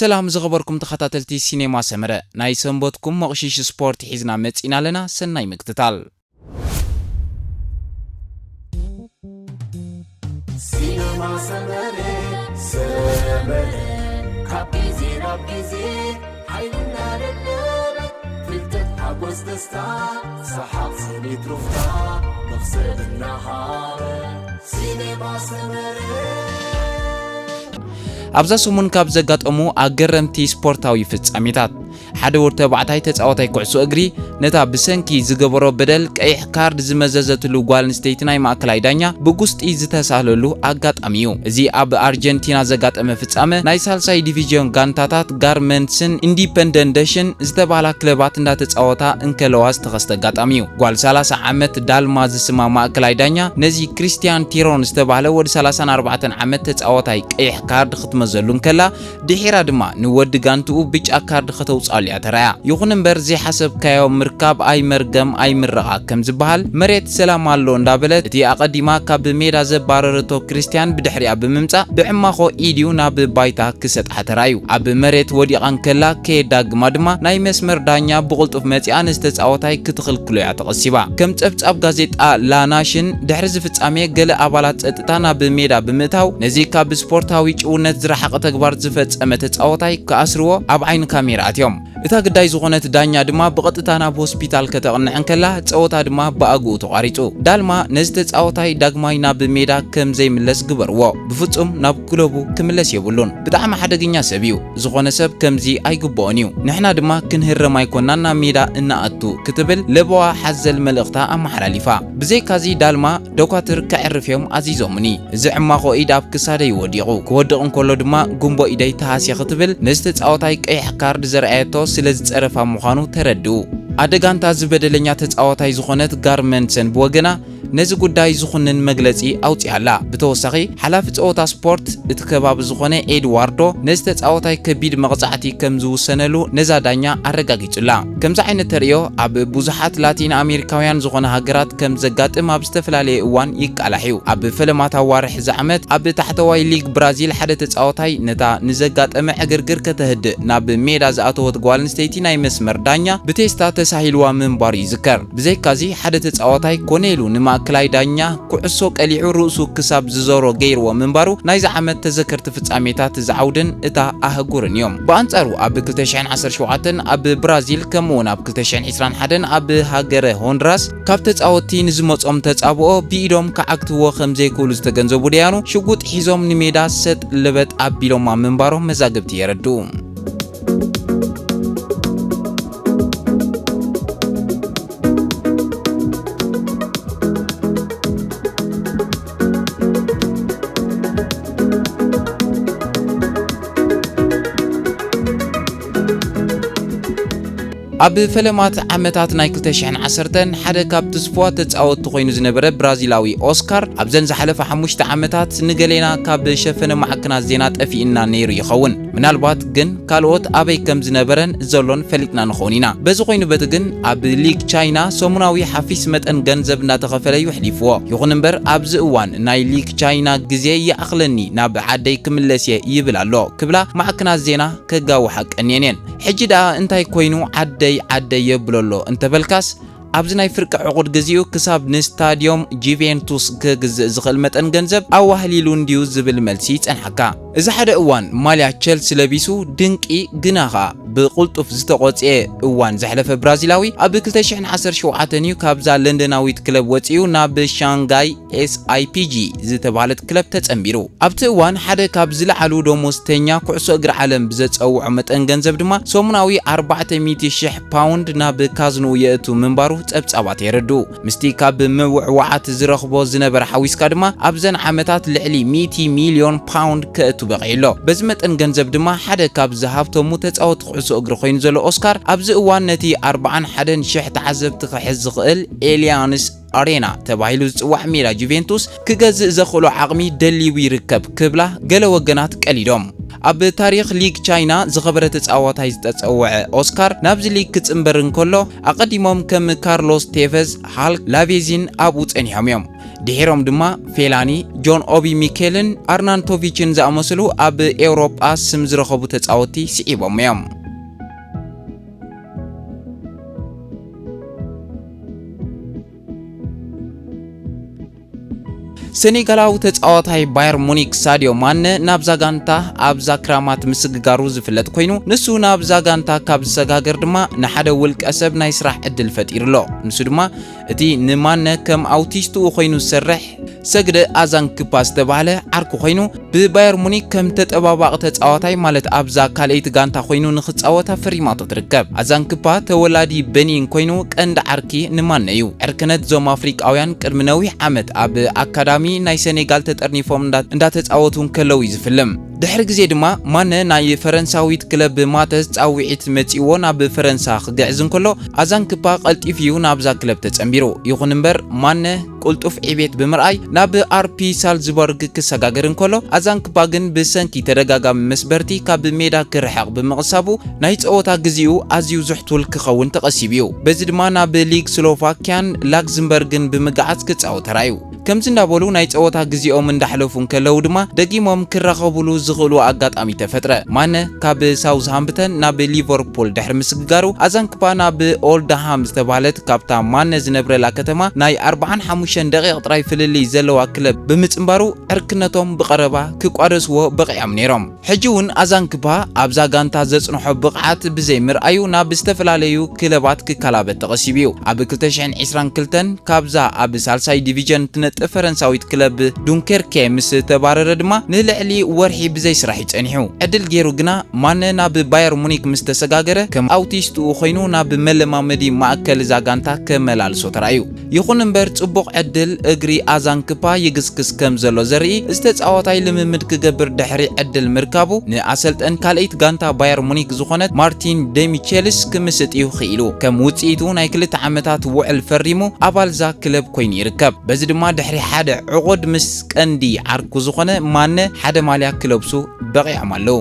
ሰላም ዝኸበርኩም ተኸታተልቲ ሲኔማ ሰመረ፣ ናይ ሰንበትኩም መቕሽሽ ስፖርት ሒዝና መጺና ኣለና። ሰናይ ምክትታል። ሲነማ ሰመረ፣ ሰመረ፣ ካብ ግዜ ናብ ግዜ ሓይልና ደለበ፣ ፍልጠት፣ ሓጎስ፣ ደስታ፣ ሰሓቕ፣ ስኒት፣ ሩፍታ፣ መኽሰብ እናሃበ፣ ሲነማ ሰመረ። ኣብዛ ሰሙን ካብ ዘጋጠሙ ኣገረምቲ ስፖርታዊ ፍጻሜታት፣ ሓደ ወዲ ተባዕታይ ተጻዋታይ ኩዕሶ እግሪ ነታ ብሰንኪ ዝገበሮ በደል ቀይሕ ካርድ ዝመዘዘትሉ ጓል ኣንስተይቲ ናይ ማእከላይ ዳኛ ብጉስጢ ዝተሳህለሉ ኣጋጣሚ እዩ። እዚ ኣብ ኣርጀንቲና ዘጋጠመ ፍጻመ ናይ ሳልሳይ ዲቪዥን ጋንታታት ጋርመንስን ኢንዲፐንደንደሽን ዝተባህላ ክለባት እንዳተጻወታ እንከለዋ ዝተኸስተ ኣጋጣሚ እዩ። ጓል ሰላሳ ዓመት ዳልማ ዝስማ ማእከላይ ዳኛ ነዚ ክሪስቲያን ቲሮን ዝተባህለ ወዲ ሰላሳን ኣርባዕተን ዓመት ተጻዋታይ ቀይሕ ካርድ ክትመዘሉ እንከላ፣ ድሒራ ድማ ንወዲ ጋንትኡ ብጫ ካርድ ከተውጽኣሉ እያ ተራእያ። ይኹን እምበር፣ ዘይሓሰብካዮ ምርካብ ኣይመርገም ኣይምረቓ ከም ዝበሃል፣ መሬት ሰላም ኣሎ እንዳበለት፣ እቲ ኣቐዲማ ካብ ሜዳ ዘባረረቶ ክርስትያን ብድሕሪኣ ብምምጻእ፣ ብዕማኾ ኢድዩ ናብ ባይታ ክሰጥሓ ተራእዩ። ኣብ መሬት ወዲቓ እንከላ ከየዳግማ ድማ፣ ናይ መስመር ዳኛ ብቕልጡፍ መጺኣ ነዚ ተጻዋታይ ክትኽልክሎ እያ ተቐሲባ። ከም ጸብጻብ ጋዜጣ ላናሽን፣ ድሕሪ እዚ ፍጻሜ፣ ገለ ኣባላት ጸጥታ ናብ ሜዳ ብምእታው፣ ነዚ ካብ ስፖርታዊ ጭውነት ዝረሓቐ ተግባር ዝፈጸመ ተጻዋታይ ክኣስርዎ ኣብ ዓይኒ ካሜራ ኣትዮም። እታ ግዳይ ዝኾነት ዳኛ ድማ ብቐጥታ ናብ ሆስፒታል ከተቕንዕ እንከላ፣ ጸወታ ድማ ብኣግኡ ተቋሪጹ። ዳልማ ነዚ ተጻዋታይ ዳግማይ ናብ ሜዳ ከም ዘይምለስ ግበርዎ። ብፍጹም ናብ ክለቡ ክምለስ የብሉን። ብጣዕሚ ሓደገኛ ሰብ እዩ። ዝኾነ ሰብ ከምዚ ኣይግብኦን እዩ። ንሕና ድማ ክንህረም ኣይኮናን ናብ ሜዳ እንኣቱ፣ ክትብል ለበዋ ሓዘል መልእኽታ ኣመሓላሊፋ። ብዘይካዚ ዳልማ፣ ዶኳትር ከዕርፍ እዮም ኣዚዞምኒ። እዚ ዕማኾ ኢድ ኣብ ክሳደይ ወዲቑ። ክወድቕ እንከሎ ድማ፣ ጉንቦ ኢደይ ተሃስየ፣ ክትብል ነዚ ተጻዋታይ ቀይሕ ካርድ ዘርኣየቶ ስለ ዝጸረፋ ምዃኑ ተረድኡ። ኣደ ጋንታ እዚ በደለኛ ተጻዋታይ ዝኾነት ጋርመንሰን ብወገና፣ ነዚ ጉዳይ ዝኹንን መግለጺ ኣውጺኣላ። ብተወሳኺ፣ ሓላፊ ጸወታ ስፖርት እቲ ከባቢ ዝኾነ ኤድዋርዶ፣ ነዚ ተጻዋታይ ከቢድ መቕጻዕቲ ከም ዝውሰነሉ ነዛ ዳኛ ኣረጋጊጹላ። ከምዚ ዓይነት ተርእዮ ኣብ ብዙሓት ላቲን ኣሜሪካውያን ዝኾነ ሃገራት ከም ዘጋጥም ኣብ ዝተፈላለየ እዋን ይቃላሕ እዩ። ኣብ ፈለማት ኣዋርሕ እዚ ዓመት፣ ኣብ ታሕተዋይ ሊግ ብራዚል ሓደ ተጻዋታይ ነታ ንዘጋጠመ ዕግርግር ከተህድእ ናብ ሜዳ ዝኣተወት ጓል ኣንስተይቲ ናይ መስመር ዳኛ ብቴስታ ተሳሂልዋ ምንባሩ ይዝከር። ብዘይካዚ፣ ሓደ ተጻዋታይ ኮነ ኢሉ ንማእከላይ ዳኛ ኩዕሶ ቀሊዑ ርእሱ ክሳብ ዝዞሮ ገይርዎ ምንባሩ ናይዚ ዓመት ተዘከርቲ ፍጻሜታት እዛ ዓውድን እታ ኣህጉርን እዮም። ብኣንጻሩ፣ ኣብ ክልተ ሽሕን ዓሰርተ ሸውዓተን ኣብ ብራዚል፣ ከምኡውን ኣብ ክልተ ሽሕን ዕስራን ሓደን ኣብ ሃገረ ሆንድራስ፣ ካብ ተጻወትቲ ንዝመጾም ተጻብኦ ብኢዶም ክዓግትዎ ከም ዘይክእሉ ዝተገንዘቡ ደያኑ፣ ሽጉጥ ሒዞም ንሜዳ ሰጥ ለበጥ ኣቢሎማ ምንባሮም መዛግብቲ የረድኡ። ኣብ ፈለማት ዓመታት ናይ ክልተ ሽሕን ዓሰርተን ሓደ ካብ ትስፉዋት ተጻወትቲ ኮይኑ ዝነበረ ብራዚላዊ ኦስካር፣ ኣብዘን ዝሓለፈ ሓሙሽተ ዓመታት ንገሌና ካብ ሸፈነ ማዕከናት ዜና ጠፊእና ነይሩ ይኸውን። ምናልባት ግን ካልኦት ኣበይ ከም ዝነበረን ዘሎን ፈሊጥና ንኸውን ኢና። በዚ ኮይኑ በቲ ግን ኣብ ሊግ ቻይና ሰሙናዊ ሓፊስ መጠን ገንዘብ እናተኸፈለ እዩ ኣሕሊፍዎ። ይኹን እምበር ኣብዚ እዋን ናይ ሊግ ቻይና ግዜ ይኣኽለኒ ናብ ዓደይ ክምለስ እየ ይብል ኣሎ ክብላ ማዕከናት ዜና ከጋውሓ ቀንየን እየን። ሕጂ ደኣ እንታይ ኮይኑ ዓደይ ዓደይ የብሎ ኣሎ እንተበልካስ፣ ኣብዚ ናይ ፍርቂ ዕቑድ ግዚኡ ክሳብ ንስታድዮም ጁቬንቱስ ክግዝእ ዝኽእል መጠን ገንዘብ ኣዋህሊሉ እንድዩ ዝብል መልሲ ይጸንሓካ። እዚ ሓደ እዋን ማልያ ቸልሲ ለቢሱ ድንቂ ግና ኸኣ ብቕልጡፍ ዝተቖጽየ እዋን ዘሕለፈ ብራዚላዊ፣ ኣብ ክልተ ሽሕን ዓሰርተ ሸውዓተን እዩ ካብዛ ለንደናዊት ክለብ ወጺኡ ናብ ሻንጋይ ኤስ ኣይ ፒ ጂ ዝተባህለት ክለብ ተጸንቢሩ። ኣብቲ እዋን ሓደ ካብ ዝለዓሉ ደሞዝተኛ ኩዕሶ እግሪ ዓለም ብዘጸውዖ መጠን ገንዘብ ድማ ሰሙናዊ ኣርባዕተ ሚእቲ ሽሕ ፓውንድ ናብ ካዝንኡ የእቱ ምንባሩ ጸብጻባት የረድኡ። ምስቲ ካብ ምውዕዋዓት ዝረኽቦ ዝነበረ ሓዊስካ ድማ ኣብዘን ዓመታት ልዕሊ ሚእቲ ሚልዮን ፓውንድ ከእቱ በቒዑ ኣሎ። በዚ መጠን ገንዘብ ድማ ሓደ ካብ ዝሃብተሙ ተጻወቲ ኩዕሶ እግሪ ኮይኑ ዘሎ ኦስካር ኣብዚ እዋን ነቲ ኣርባዓን ሓደን ሽሕ ተዓዘብቲ ክሕዝ ዝኽእል ኤሊያንስ ኣሬና ተባሂሉ ዝጽዋዕ ሜዳ ጁቬንቱስ ክገዝእ ዘኽእሎ ዓቕሚ ደልዩ ይርከብ ክብላ ገለ ወገናት ቀሊዶም። ኣብ ታሪኽ ሊግ ቻይና ዝኸበረ ተጻዋታይ ዝተጸውዐ ኦስካር ናብዚ ሊግ ክጽንበር እንከሎ፣ ኣቐዲሞም ከም ካርሎስ ቴቨዝ፣ ሃልክ ላቬዚን ኣብኡ ጸኒሖም እዮም። ድሒሮም ድማ ፌላኒ፣ ጆን ኦቢ ሚኬልን ኣርናንቶቪችን ዝኣመሰሉ ኣብ ኤውሮጳ ስም ዝረኸቡ ተጻወትቲ ስዒቦም እዮም። ሰኔጋላዊ ተጻዋታይ ባየር ሙኒክ ሳዲዮ ማነ ናብዛ ጋንታ ኣብዛ ክራማት ምስግጋሩ ዝፍለጥ ኮይኑ፣ ንሱ ናብዛ ጋንታ ካብ ዝሰጋገር ድማ ንሓደ ውልቀ ሰብ ናይ ስራሕ ዕድል ፈጢሩ ኣሎ። ንሱ ድማ እቲ ንማነ ከም ኣውቲስትኡ ኮይኑ ዝሰርሕ ሰግደ ኣዛንክፓ ዝተባህለ ዓርኩ ኮይኑ፣ ብባየር ሙኒክ ከም ተጠባባቒ ተጻዋታይ፣ ማለት ኣብዛ ካልኣይቲ ጋንታ ኮይኑ ንኽጻወት ኣፈሪማቶ ትርከብ። ኣዛንክፓ ተወላዲ በኒን ኮይኑ፣ ቀንዲ ዓርኪ ንማነ እዩ። ዕርክነት እዞም ኣፍሪቃውያን ቅድሚ ነዊሕ ዓመት ኣብ ኣካዳሚ ናይ ሰኔጋል ተጠርኒፎም እንዳ-፣ እንዳተጻወቱ እንከለዉ እዩ ዝፍልም። ድሕሪ ግዜ ድማ ማነ ናይ ፈረንሳዊት ክለብ ማተስ ጻውዒት መጺእዎ ናብ ፈረንሳ ክግዕዝ እንከሎ፣ ኣዛንክፓ ቀልጢፉ እዩ ናብዛ ክለብ ተጸንቢሩ። ይኹን እምበር ማነ ቅልጡፍ ዕቤት ብምርኣይ ናብ ኣርቢ ሳልዝበርግ ክሰጋገር እንከሎ፣ ኣዛንክፓ ግን ብሰንኪ ተደጋጋሚ መስበርቲ ካብ ሜዳ ክርሕቕ ብምቕሳቡ ናይ ጸወታ ግዜኡ ኣዝዩ ዝሕቱል ክኸውን ተቐሲቡ እዩ። በዚ ድማ ናብ ሊግ ስሎቫኪያን ላክዝምበርግን ብምግዓዝ ክጻወት ተራእዩ። ከምዚ እንዳበሉ ናይ ጸወታ ግዜኦም እንዳሕለፉ እንከለዉ ድማ ደጊሞም ክራኸቡሉ ዝኽእሉ ኣጋጣሚ ተፈጥረ። ማነ ካብ ሳውዝሃምፕተን ናብ ሊቨርፑል ድሕሪ ምስግጋሩ፣ ኣዛንክፓ ናብ ኦልድሃም ዝተባህለት ካብታ ማነ ዝነብረላ ከተማ ናይ ኣርብዓን ሓሙሽተን ደቂቕ ጥራይ ፍልልይ ዘለዋ ክለብ ብምጽንባሩ፣ ዕርክነቶም ብቐረባ ክቋደስዎ በቒዖም ነይሮም። ሕጂ እውን ኣዛንክፓ ኣብዛ ጋንታ ዘጽንሖ ብቕዓት ብዘይ ምርኣዩ ናብ ዝተፈላለዩ ክለባት ክከላበት ተቐሲቡ እዩ። ኣብ ክልተ ሽሕን ዕስራን ክልተን ካብዛ ኣብ ሳልሳይ ዲቪዥን ትነጥፍ ፈረንሳዊት ክለብ ዱንኬርኬ ምስ ተባረረ ድማ ንልዕሊ ወርሒ ብዘይ ስራሕ እዩ ጸኒሑ። ዕድል ገይሩ ግና ማነ ናብ ባየር ሙኒክ ምስ ተሰጋገረ ከም ኣውቲስትኡ ኮይኑ ናብ መለማመዲ ማእከል እዛ ጋንታ ከመላልሶ ተራእዩ። ይኹን እምበር ጽቡቕ ዕድል እግሪ ኣዛንክፓ ይግስግስ ከም ዘሎ ዘርኢ፣ እዚ ተጻዋታይ ልምምድ ክገብር ድሕሪ ዕድል ምርካቡ ንኣሰልጠን ካልኣይቲ ጋንታ ባየር ሙኒክ ዝኾነት ማርቲን ደሚቼልስ ክምስጥ እዩ ክኢሉ። ከም ውጽኢቱ ናይ ክልተ ዓመታት ውዕል ፈሪሙ ኣባልዛ ክለብ ኮይኑ ይርከብ። በዚ ድማ ድሕሪ ሓደ ዕቑድ ምስ ቀንዲ ዓርኩ ዝኾነ ማነ ሓደ ማልያ ክለብሱ በቒዖም ኣለዉ።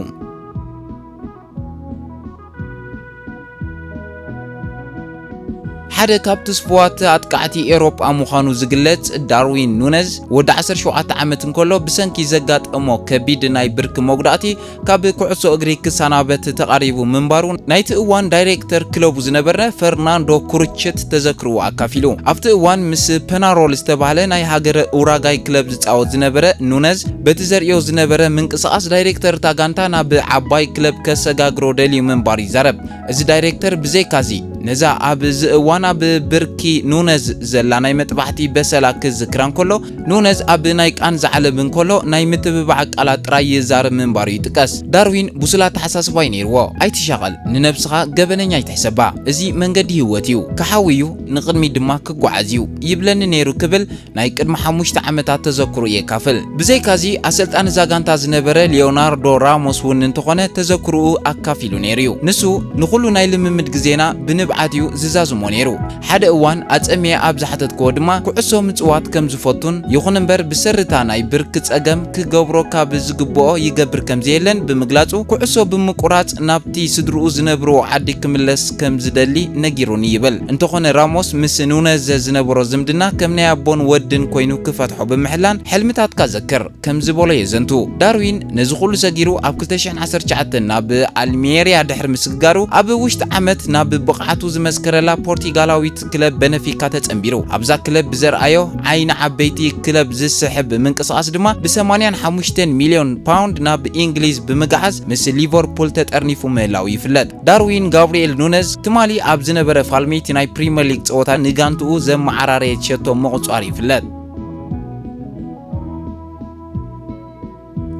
ሓደ ካብ ትስፉዋት ኣጥቃዕቲ ኤውሮጳ ምዃኑ ዝግለጽ ዳርዊን ኑነዝ፣ ወዲ ዓሰርተ ሸውዓተ ዓመት እንከሎ ብሰንኪ ዘጋጠሞ ከቢድ ናይ ብርኪ መጉዳእቲ ካብ ኩዕሶ እግሪ ክሰናበት ተቓሪቡ ምንባሩ ናይቲ እዋን ዳይሬክተር ክለቡ ዝነበረ ፈርናንዶ ኩርችት ተዘክርዎ ኣካፊሉ። ኣብቲ እዋን ምስ ፐናሮል ዝተባህለ ናይ ሃገረ ኡራጋይ ክለብ ዝጻወት ዝነበረ ኑነዝ፣ በቲ ዘርእዮ ዝነበረ ምንቅስቓስ ዳይሬክተር እታ ጋንታ ናብ ዓባይ ክለብ ከሰጋግሮ ደልዩ ምንባሩ ይዛረብ። እዚ ዳይሬክተር ብዘይካዚ፣ ነዛ ኣብዚ እዋን ኣብ ብርኪ ኑነዝ ዘላ ናይ መጥባሕቲ በሰላ ክዝክራ እንከሎ፣ ኑነዝ ኣብ ናይ ቃንዛ ዓለብ እንከሎ ናይ ምትብባዕ ቃላት ጥራይ ይዛረብ ምንባሩ ይጥቀስ። ዳርዊን ብሱል ኣተሓሳስባ እዩ ነይርዎ። "ኣይትሻቐል፣ ንነብስኻ ገበነኛ ኣይትሕሰባ። እዚ መንገዲ ህይወት እዩ። ክሓዊ እዩ፣ ንቕድሚት ድማ ክጓዓዝ እዩ" ይብለኒ ነይሩ ክብል ናይ ቅድሚ ሓሙሽተ ዓመታት ተዘክሩ የካፍል። ብዘይካዚ፣ ኣሰልጣኒ እዛ ጋንታ ዝነበረ ሊዮናርዶ ራሞስ እውን እንተኾነ ተዘክሩኡ ኣካፊሉ ነይሩ እዩ። ንሱ፣ "ንኹሉ ናይ ልምምድ ግዜና ብንብዓት እዩ ዝዛዝሞ ነይሩ። ሓደ እዋን ኣጸምየ ኣብ ዝሓተትክዎ ድማ ኩዕሶ ምጽዋት ከም ዝፈቱን፣ ይኹን እምበር ብሰሪታ ናይ ብርኪ ጸገም ክገብሮ ካብ ዝግብኦ ይገብር ከም ዘየለን" ብምግላጹ፣ ኩዕሶ ብምቁራጽ ናብቲ ስድርኡ ዝነብርዎ ዓዲ ክምለስ ከም ዝደሊ ነጊሩኒ ይብል። እንተኾነ ራሞስ ምስ ኑነዝ ዝነበሮ ዝምድና ከም ናይ ኣቦን ወድን ኮይኑ ክፈትሖ ብምሕላን፣ "ሕልምታትካ ዘክር" ከም ዝበሎ የዘንቱ። ዳርዊን ነዚ ኩሉ ሰጊሩ ኣብ ክልተ ሽሕን ዓሰርተ ትሽዓተን ናብ ኣልሜርያ ድሕሪ ምስግጋሩ፣ ኣብ ውሽጢ ዓመት ናብ ብቕዓቱ ዝመስከረላ ፖርቱጋላዊት ክለብ በነፊካ ተጸንቢሩ። ኣብዛ ክለብ ብዘርኣዮ ዓይኒ ዓበይቲ ክለብ ዝስሕብ ምንቅስቓስ ድማ ብ ሰማንያን ሓሙሽተን ሚልዮን ፓውንድ ናብ ኢንግሊዝ ብምግዓዝ ምስ ሊቨርፑል ተጠርኒፉ ምህላው ይፍለጥ። ዳርዊን ጋብሪኤል ኑነዝ ትማሊ ኣብ ዝነበረ ፋልመይቲ ናይ ፕሪምየር ሊግ ጸወታ ንጋንትኡ ዘመዓራረየት ሸቶ ምቑጻሩ ይፍለጥ።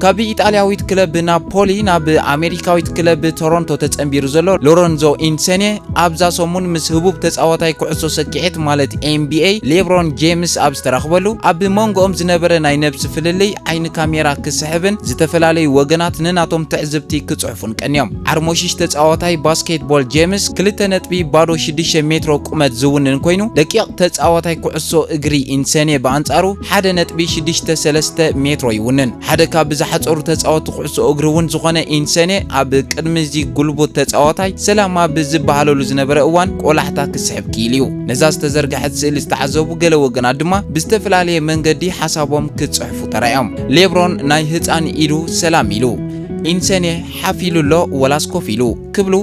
ካብ ኢጣልያዊት ክለብ ናፖሊ ናብ ኣሜሪካዊት ክለብ ቶሮንቶ ተጸንቢሩ ዘሎ ሎረንዞ ኢንሰኔ፣ ኣብዛ ሰሙን ምስ ህቡብ ተጻዋታይ ኩዕሶ ሰኪዔት ማለት ኤን ቢ ኤ ሌብሮን ጄምስ ኣብ ዝተራኽበሉ፣ ኣብ መንጎኦም ዝነበረ ናይ ነብሲ ፍልልይ ዓይኒ ካሜራ ክስሕብን ዝተፈላለዩ ወገናት ንናቶም ትዕዝብቲ ክጽሕፉን ቀንዮም። ዓርሞሽሽ ተጻዋታይ ባስኬትቦል ጄምስ ክልተ ነጥቢ ባዶ ሽዱሽተ ሜትሮ ቁመት ዝውንን ኮይኑ፣ ደቂቕ ተጻዋታይ ኩዕሶ እግሪ ኢንሰኔ ብኣንጻሩ ሓደ ነጥቢ ሽዱሽተ ሰለስተ ሜትሮ ይውንን። ሓደ ካብ ብዛ ሓጸሩ ተጻወቲ ኩዕሶ እግሪ እውን ዝኾነ ኢንሰኔ ኣብ ቅድሚ እዚ ጉልቡት ተጻዋታይ ሰላማ ብዝበሃለሉ ዝነበረ እዋን ቆላሕታ ክስሕብ ክኢሉ እዩ። ነዛ ዝተዘርግሐት ስእሊ ዝተዓዘቡ ገለ ወገናት ድማ ብዝተፈላለየ መንገዲ ሓሳቦም ክጽሕፉ ተራእዮም። ሌብሮን ናይ ህጻን ኢዱ ሰላም ኢሉ፣ ኢንሰኔ ሓፍ ኢሉ ኣሎ ወላስ ኮፍ ኢሉ ክብሉ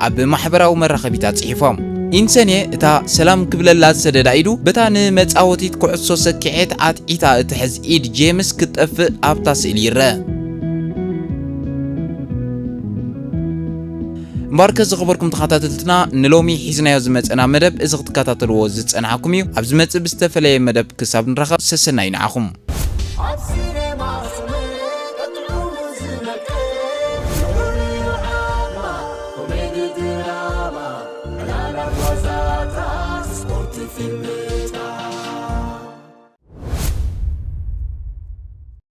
ኣብ ማሕበራዊ መራኸቢታት ጽሒፎም። ኢንሰኔ እታ ሰላም ክብለላ ዝሰደዳ ኢዱ በታ ንመጻወቲት ኩዕሶ ሰኪዔት ኣትዒታ እትሕዝ ኢድ ጄምስ ክትጠፍእ ኣብታ ስእሊ ይረአ። እምበኣርከ ዝኸበርኩም ተኸታተልትና ንሎሚ ሒዝናዮ ዝመጸና መደብ እዚ ክትከታተልዎ ዝጸናሕኩም እዩ። ኣብ ዝመጽእ ብዝተፈለየ መደብ ክሳብ ንራኸብ ሰሰናዩ ንዓኹም።